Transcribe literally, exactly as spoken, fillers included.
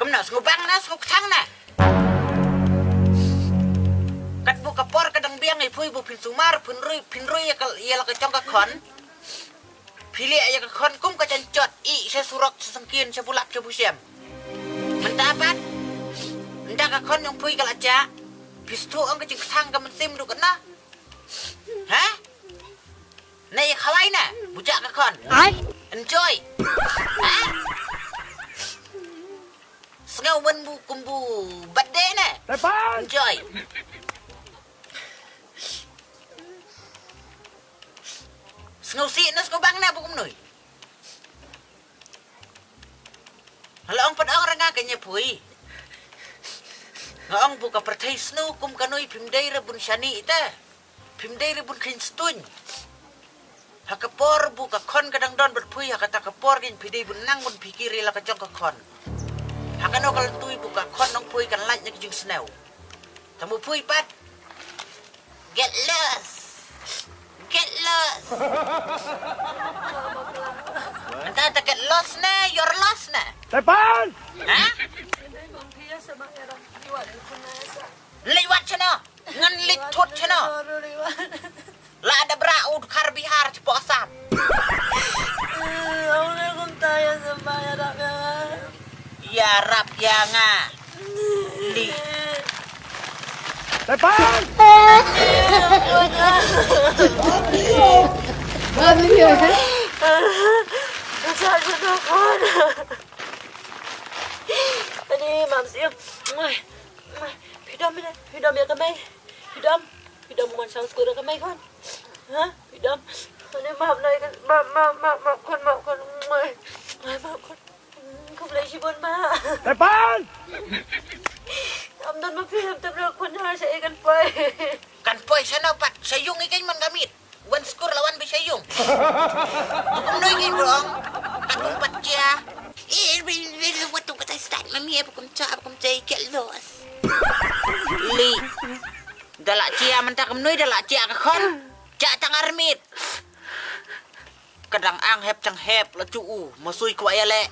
Kumno, sngew bang na, sngew kthang na. Katba ka por ka dang biang ïa phi ba phin sumar, phin rui, phin rui ïa ka, ïa la ka jong ka khon. Phi leh ïa ka khon kum ka jan jot, ih sha surok, sha syngkien, sha bulap, sha bushem. Mynta pat, ynda ka khon jong phi ka la jah, phi sdang ong ka jingkthang ka mynsiem duh katno. Ha? Na ïa khawai na, bujak ka khon. Ai. Enjoy. Ha? Sngew men bu kum bu birthday na. Tepan. Enjoy. Sngew sih na sngew bang na bu kumnoi. Hala ong pat ong ranga ka nya pui. Nga ong bu ka pyrthei snu kum kanoi phim dei re bun shani ita. Phim dei re bun khin stuin. Ha ka por bu ka khon ka dang don bad pui ha kata ka por ngin phi dei bun nang bun phi kiri la ka jong ka khon. Ha kano ka lantui bu ka khon nong pui kan lait na ka jing snew. Tamu pui pat. Get lost. Get lost. Anta ta get lost na, you're lost na. Tepan! Ha? Liwat chano. Ngan liwat chano. La da bra ud khar Bihar chepo Assam. Ïa rap ïa nga. Li. Tepan! Ani mam siap. Phi dom ïa, phi dom ïa ka mei. Phi dom, phi dom mon sang skur ka mei kon. Ha? Phi dom. Ani map nai kan, map, map, map, map kon, map kon. Map kon. Khublei shibun ma. Tepan! Am don ma phi am tam ro kon ha sha e kan poi. Kan poi sha no pat, sha yung i kan man ka mit. Wan skur la wan bi sha yung. Bukum noi kin bro. Kan bum pat chia. Eh, ri ri ri wat tu kata start mami eh bukum cha bukum cha get lost. Li. Da la chia mynta kum noi da la chia ka khon. Cha tang armit. Ka dang ang hep chang hep la chu u masui kwah ïa leh.